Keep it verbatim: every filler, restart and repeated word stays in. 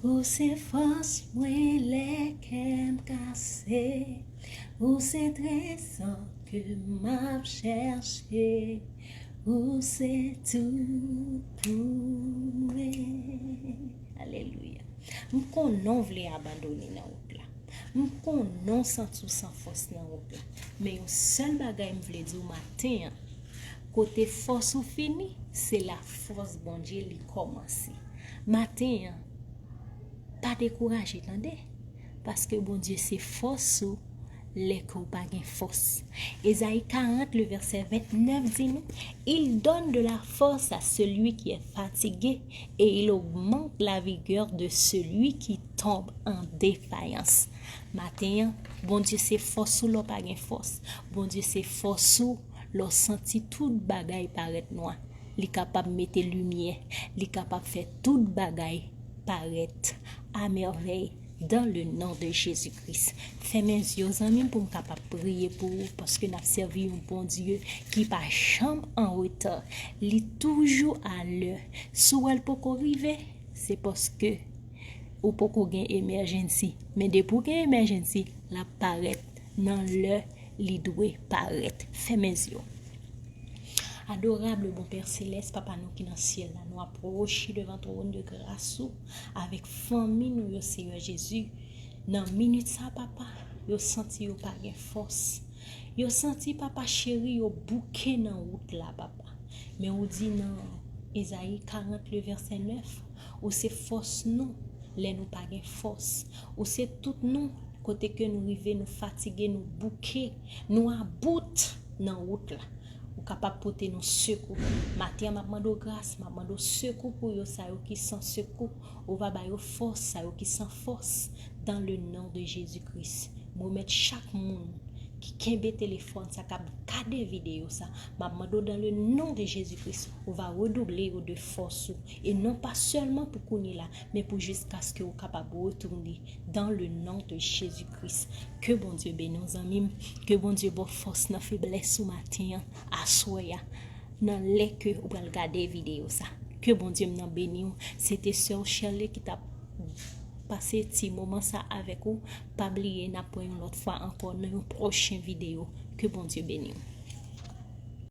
Ou se fòs mwen lè kè m kase. Ou se trezò ke m ap chèche. Ou se tout pou mwen. Alelouya. M konnen w vle abandone nan wout la. M konnen w santi w san fòs nan wout la. Men yon sèl bagay m vle di w maten an, kote fòs ou fini, se la fòs Bondye li kòmanse. Maten an, pa dekouraje, tande. Paske Bondye se fòs ou lè ke w pa gen fòs. Ezayi karant, le vèsè vennèf di nou, Il donne de la force à celui qui est fatigué et il augmente la vigueur de celui qui tombe en défaillance. Maten an, Bondye se fòs ou lè w pa gen fòs. Bondye se fòs ou lè w santi tout bagay parèt nwa. Li kapab mete limyè. Li kapab fè tout bagay parèt a mèvèy dans le nom de Jésus-Christ. Fèmen zye w, zanmi m, pou m kapab priye pou ou, paske n ap sèvi yon Bondye ki pa janm an reta. Li toujou alè. Si w wè l poko rive, se paske ou poko gen emergency. Men depi w gen emergency, l ap parèt nan lè li dwe parèt. Fèmen zye w. Adorable bon Père Céleste, Papa nou ki nan syèl la, nou apwoche devan twòn de gras ou avèk fanmi nou yo, Seyè Jezi. Nan minit sa, Papa, yo santi yo pa gen fòs. Yo santi, Papa cheri, yo bouke nan wout la, Papa. Men ou di nan Ezayi karant, le vèsè nèf, ou se fòs nou lè nou pa gen fòs. Ou se tout nou, kote ke nou rive, nou fatige, nou bouke, nou about nan wout la. Ou kapab pote nou sekou. Maten an, m ap mande w gras, m ap mande w sekou pou yo, sa yo ki san sekou. Ou va ba yo fòs, sa yo ki san fòs, dans le nom de Jésus-Christ. M remèt chak moun ki kenbe telefòn sa, k ap gade videyo sa, m ap mande w dans le nom de Jésus-Christ, ou va redouble yo de fòs ou, e non pa sèlman pou kounye la, men pou jiskaske ou kapab retounen dans le nom de Jésus-Christ. Ke Bondye beni w, zanmi m. Ke Bondye ba w fòs nan feblès ou maten an, aswè a, nan lè ke ou pral gade videyo sa. Ke Bondye m nan beni w. Se te sè w Shirley ki t ap pase ti moman sa avèk ou. Pa bliye, n ap wè yon lòt fwa ankò nan yon pwochen videyo. Ke Bondye beni w.